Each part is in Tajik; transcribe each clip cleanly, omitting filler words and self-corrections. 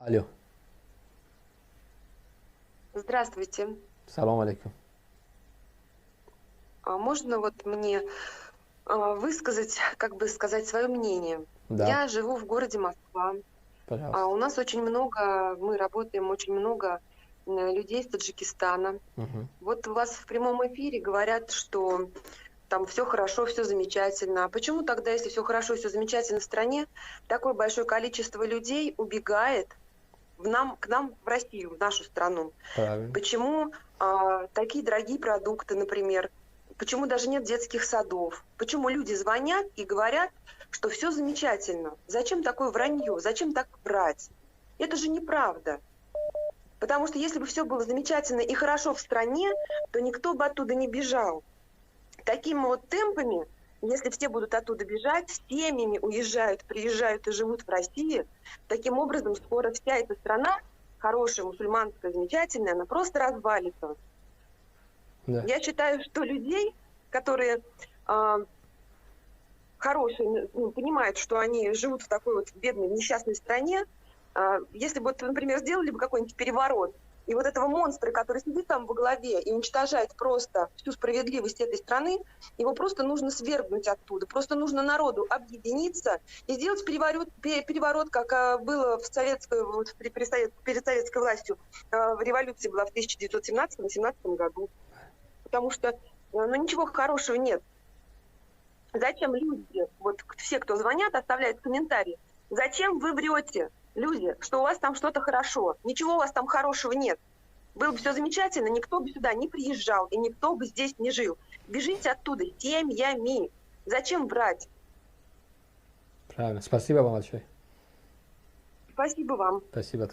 Алло. Здравствуйте. Салом алейкум. А можно вот мне высказать, как бы сказать, свое мнение? Да. Я живу в городе Москва. Пожалуйста. У нас очень много, мы работаем, очень много людей из Таджикистана. Угу. Вот у вас в прямом эфире говорят, что там все хорошо, все замечательно. А почему тогда, если все хорошо, все замечательно в стране, такое большое количество людей убегает к нам в Россию, в нашу страну? Правильно. Почему такие дорогие продукты, например? Почему даже нет детских садов? Почему люди звонят и говорят, что все замечательно? Зачем такое вранье? Зачем так врать? Это же неправда. Потому что если бы все было замечательно и хорошо в стране, то никто бы оттуда не бежал. Такими вот темпами, если все будут оттуда бежать, семьями уезжают, приезжают и живут в России, таким образом скоро вся эта страна, хорошая, мусульманская, замечательная, она просто развалится. Да. Я считаю, что людей, которые хорошие, ну, понимают, что они живут в такой вот бедной, несчастной стране, если бы, например, сделали бы какой-нибудь переворот, и вот этого монстра, который сидит там во главе и уничтожает просто всю справедливость этой страны, его просто нужно свергнуть оттуда. Просто нужно народу объединиться и сделать переворот, как было в советской, вот, перед советской властью. Революция была в 1917-18 году. Потому что ничего хорошего нет. Зачем люди, вот все, кто звонят, оставляют комментарии, зачем вы врете, люди, что у вас там что-то хорошо? Ничего у вас там хорошего нет. Было бы все замечательно, никто бы сюда не приезжал и никто бы здесь не жил. Бежите оттуда семьями. Зачем врать? Правильно. Спасибо вам большое. Спасибо вам. Спасибо.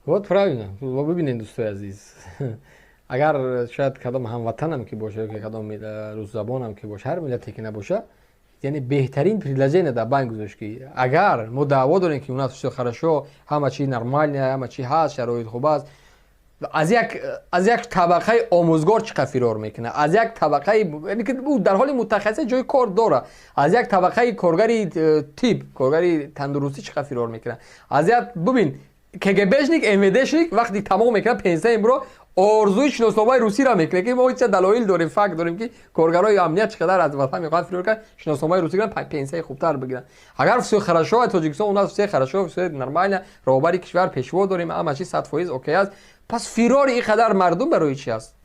Вот правильно. Бибинед, дӯстои азиз. Агар шояд кадом ҳамватанам ки боша, ё кадом русзабонам ки боша, ҳар миллате ки набоша, яъне беҳтарин предложение дар банк гузошт, ки агар мо даъво дорем, ки у нас всё хорошо, ҳама чи нормально, ҳама чи ҳаст, шароит хуб аст, аз як табақаи омӯзгор чӣ қадр фирор мекунад, аз як табақаи, яъне ки ӯ дар ҳоли мутахассис ҷои кор дорад, аз як табақаи коргари тиб, коргари тандурустӣ чӣ қадр фирор мекунад, аз як, бубин, КГБшник, МВДшник вақти тамом мекунад пенсия, имро орзуи шиносномаи русиро мекунад, ки мо ча далоил дорем, факт дорем, ки коргарои амният чӣ қадар аз ватан мехоҳанд фирор кунанд, шиносномаи русӣ гиранд, пенсияи хубтар бигиранд. Агар всё хорошо, Тоҷикистон у нас всё хорошо, всё нормально, роҳбари кишвар, пешво дорем, ҳама чи 100% окей аст, пас фирори ин қадар мардум барои чи аст?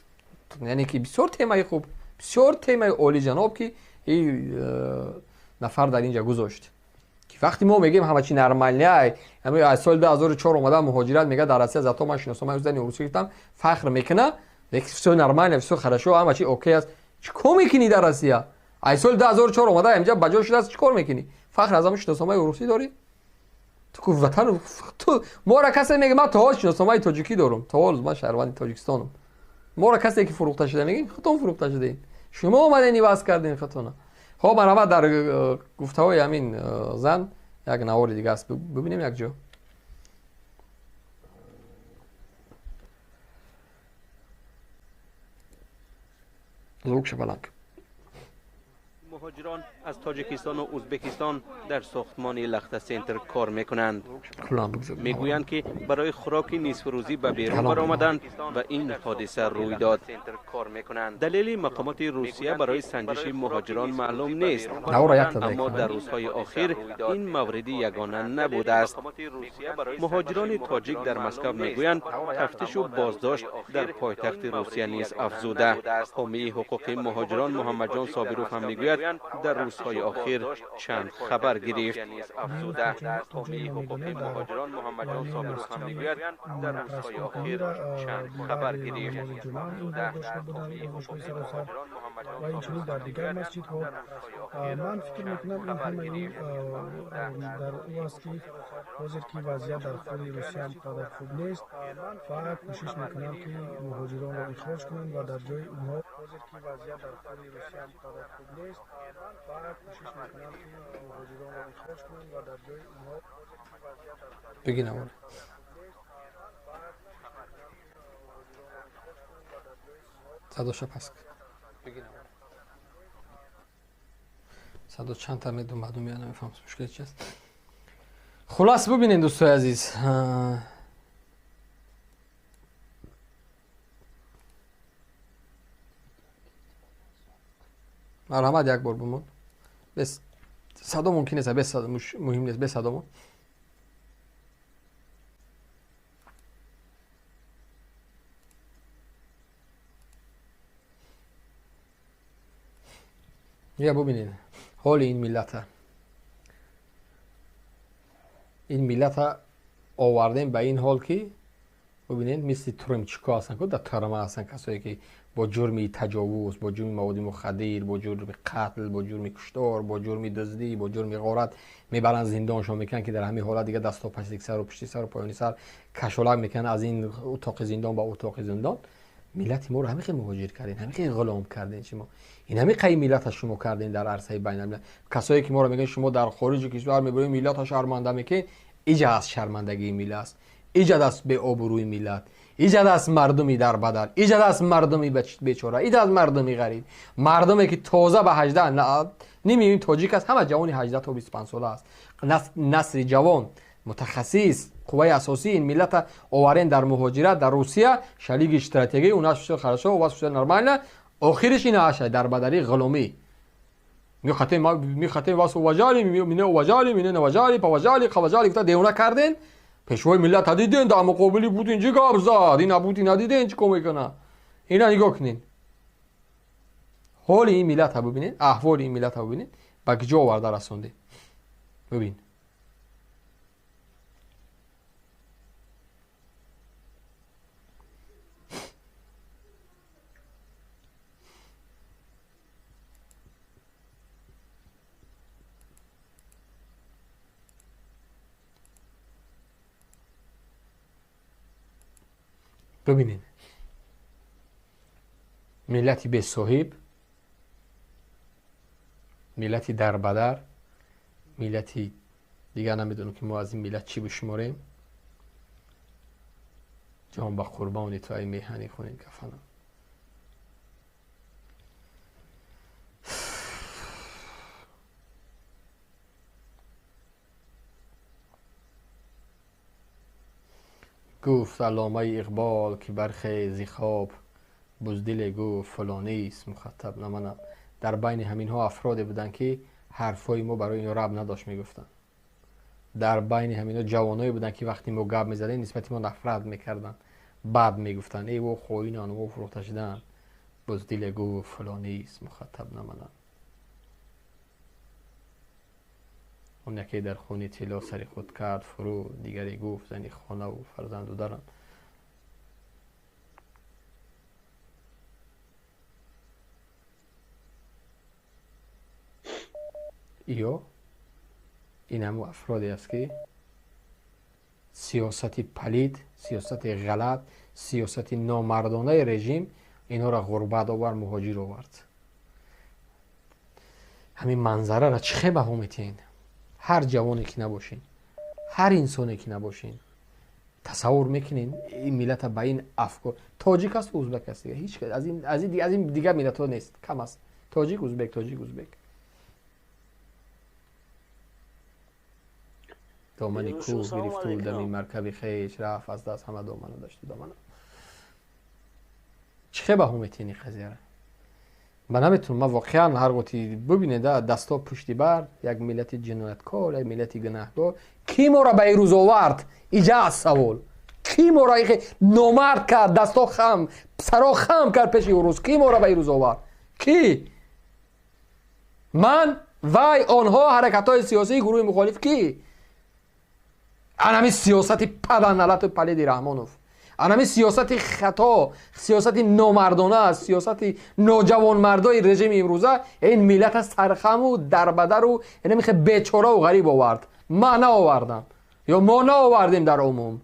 Яъне ки бисёр темаи хуб, бисёр темаи олиҷаноб, ки ин нафар дар инҷа гузошт. Вақти мо мегӯем ҳама чи нормальный, аз соли 2004 омада муҳоҷират, мега дар Россия, зато ман шиносномаи зани русӣ гирифтам, фахр мекуна, лекин всё нормально, всё хорошо, ҳама чи окей аст. Чӣ кор мекунӣ дар Россия? Аз соли 2004 омада инҷа ба ҷо шудааст, чӣ кор мекунӣ? Фахр аз ҳамон шиносномаи русӣ дорӣ? Ту ватан, ту моро касе мега, ман то ҳол шиносномаи тоҷикӣ дорам, то ҳол ман шаҳрванди Тоҷикистонам. Моро касе ки фурӯхта шуда мегӯем, худтон фурӯхта шудаед. Шумо омаден иваз кардем худтона. Хоб, марҳамат, дар гуфтаҳои ҳамин зан як навори дига аст, бибинем як ҷо. Звукша баланд. Муҳоҷирон аз Тоҷикистону Ӯзбекистон дар сохтмони Лахта Центр кор мекунанд. Мегӯянд, ки барои хӯроки нисфрӯзӣ ба берун баромаданд ва ин ҳодиса рӯй дод. Далели мақомоти Русия барои санҷиши муҳоҷирон маълум нест, аммо дар рӯзҳои охир ин мавриди ягона набудааст. Муҳоҷирони тоҷик дар Москав мегӯянд, тафтишу боздошт дар пойтахти Русия низ афзуда. Ҳомии ҳуқуқи муҳоҷирон Муҳаммадҷон Собиров ҳам мегӯяд, дар рӯзҳои охир чанд хабар гирифт. Ва инчунин дар дигар масҷидҳо. Ман фикр мекунам, ин ҳама ин дар ӯ аст, ки ҳозир ки вазъият дар худи Русия ҳам қадар хуб нест ва кӯшиш мекунанд, ки муҳоҷиронро ихроҷ кунанд ва дар ҷои онҳо. Ҳозир ки вазъият дар худи Русия ҳам қадар хуб нест ва кӯшиш мекунанд, ки муҳоҷиронро ихроҷ кунанд ва дар ҷои онҳо. Бигӣ навор. Садоша пас. Садо чандта медум, баъдум я намефаҳмам, мушкили чи аст. Хулас, бубинед, дӯстои азиз. Марҳамат, як бор бимон. Бес садо мумкин нест, бес садо муҳим нест, бес садо мон. Я бубинед ҳоли ин миллата. Ин миллата овардем ба ин ҳол ки бубинед мисли турмчико ҳастанд, ку дар тарма ҳастанд касое ки бо ҷурми таҷовуз, бо ҷурми маводи мухаддир, бо ҷурми қатл, бо ҷурми куштор, бо ҷурми дуздӣ, бо ҷурми ғорат мебаранд зиндоншон мекунанд ки дар ҳамин ҳолат дига дасто паси сару пушти сару поёни сар кашолак мекунанд аз ин утоқи зиндон ба утоқи зиндон. Миллати моро ҳамин хел муҳоҷир кардем, ҳамин хел ғулом кардем шумо. Ин ҳамин қай миллата шумо кардем дар арсаи байналмилал. Касое ки моро мегӯянд шумо дар хориҷи кишвар мебаред миллата шарманда мекунед, иҷа аст шармандагии миллат аст. Иҷад аст беобрӯи миллат. Иҷад аст мардуми дарбадар. Иҷад аст мардуми бечора. Иҷад аст мардуми ғариб. Мардуме ки тоза ба 18 ними ин тоҷик аст, ҳама ҷавони 18 то 25 сола аст. Насли ҷавон, мутахассис, қувваи асосии ин миллата оварен дар муҳоҷират дар Русия, шалиги стратегӣ, у нас всё хорошо, у вас всё нормально. Охириш ин аша дарбадарии ғуломӣ. Мы хотим вас уважали, меня уважали, меня не уважали, поважали, қаважали, гуфта девона карден. Пешвои миллат диден дар муқобили Путин чӣ гап зад? Ина Путин диден чӣ кор мекунад? Ина нигоҳ кунед. Ҳоли ин миллата бубинед, аҳволи ин миллата бубинед, ба куҷо оварда расондем. Бубин. Бубинед. Миллати бесоҳиб, миллати дарбадар, миллати дигар намедонам ки мо аз ин миллат чӣ бишуморем. Ҷон ба қурбони ту ай меҳани хунин кафанам. Гуфт алломаи Иқбол ки бархез зи хоб, буздиле гуфт фалонист мухаттаб наманам. Дар байни ҳаминҳо афроде буданд ки ҳарфҳои мо барои инҳо раб надошт мегуфтанд. Дар байни ҳаминҳо ҷавоное буданд ки вақте мо гап мезадем нисбати мо нафрат мекарданд, бад мегуфтанд, эй во хоинан, во фурӯхта шудаанд. Буздиле гуфт фалонист мухаттаб наманам. Он яке дар хуни тилло сари худ кард фурӯ, дигаре гуфт зани хонаву фарзанду дарам. Иё ин ҳамун афроде аст ки сиёсати палид, сиёсати ғалат, сиёсати номардонаи режим инҳоро ғурбат овард, муҳоҷир овард. Ҳамин манзараро чӣ хел баҳо метиҳед? Ҳар ҷавоне ки набошин, ҳар инсоне ки набошин, тасаввур мекунед ин миллата ба ин афкор. Тоҷик аст, узбек аст, ҳеҷ аз ин дигар миллатҳо нест, кам аст. Тоҷик, узбек, тоҷик, узбек. Домани кӯҳ гирифту дами маркаби хеш рафт аз даст ҳама домана дашту домана. Чӣ хел баҳо метиҳед ин қазияро? Ман наметавонам, ман воқеан ҳар гоҳ бубинед дасто пушти бар, як миллати ҷинояткор, як миллати гунаҳкор. Кӣ моро ба ин рӯз овард? Иҷа аст савол. Кӣ моро номард кард, дасто хам, саро хам кард пеши ӯ рӯз? Кӣ моро ба ин рӯз овард? Кӣ? Ман, вай, онҳо, ҳаракатҳои сиёсии гурӯҳи мухолиф кӣ? Анами сиёсати паданалату палиди Раҳмонов. Анами сиёсати хато, сиёсати номардона, сиёсати ноҷавонмардои режими имрӯза ин миллата сархаму дарбадару инами хел бечораву ғариб овард. Ман наовардам ё мо наовардем дар умум.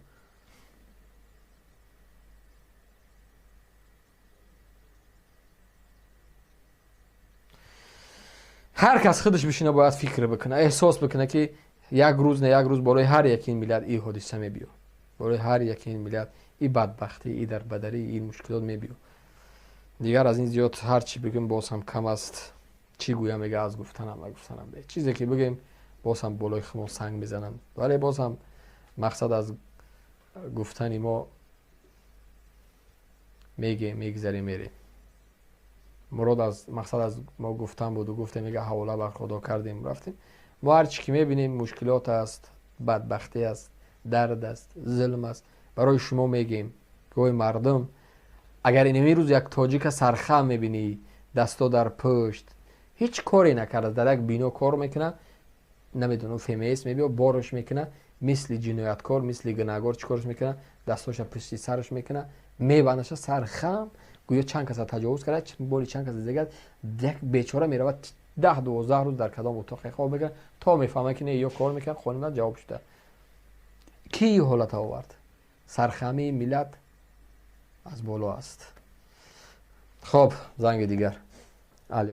Ҳар кас худаш бишина бояд фикр бикунад, эҳсос бикунад ки як рӯз на як рӯз болои ҳар яки ин миллат ин ҳодиса мебиёд, болои ҳар яки ин миллат и бадбахтӣ, и дарбадарӣ, и мушкилот мебиёд. Дигар аз ин зиёд ҳар чӣ бигӯем боз ҳам кам аст. Чӣ гӯям мега аз гуфтанам ва гуфтанам бе. Чизе ки бигӯем боз ҳам болои худмон санг мезананд. Вале боз ҳам мақсад аз гуфтани мо мегӯем, мегзарем, мерем. Мурод аз мақсад аз мо гуфтан буду гуфтем, мега ҳавола бар Худо кардем, рафтем. Мо ҳарчи ки мебинем, мушкилот аст, бадбахтӣ аст, дард аст, зулм аст, барои шумо мегем, ки ой мардум, агар инами рӯз як тоҷика сархам мебинӣ, дасто дар пушт, ҳеҷ коре накарда, дар як бино кор мекунад, намедонам, ФМС мебиё, борш мекуна, мисли ҷинояткор, мисли гунаҳгор чӣ корш мекуна? Дастоша пушти сараш мекуна, мебандаша, сархам, гӯё чанд каса таҷовуз карда, боли чанд каса дигар. Як бечора меравад, 10-12 рӯз дар кадом утоқе хоб мекунад, то мефаҳмад, ки не, ё кор мекунад, хонина ҷавоб шуда. Ки ҳолата овард? Сархамии миллат аз боло аст. Хоб, занги дигар.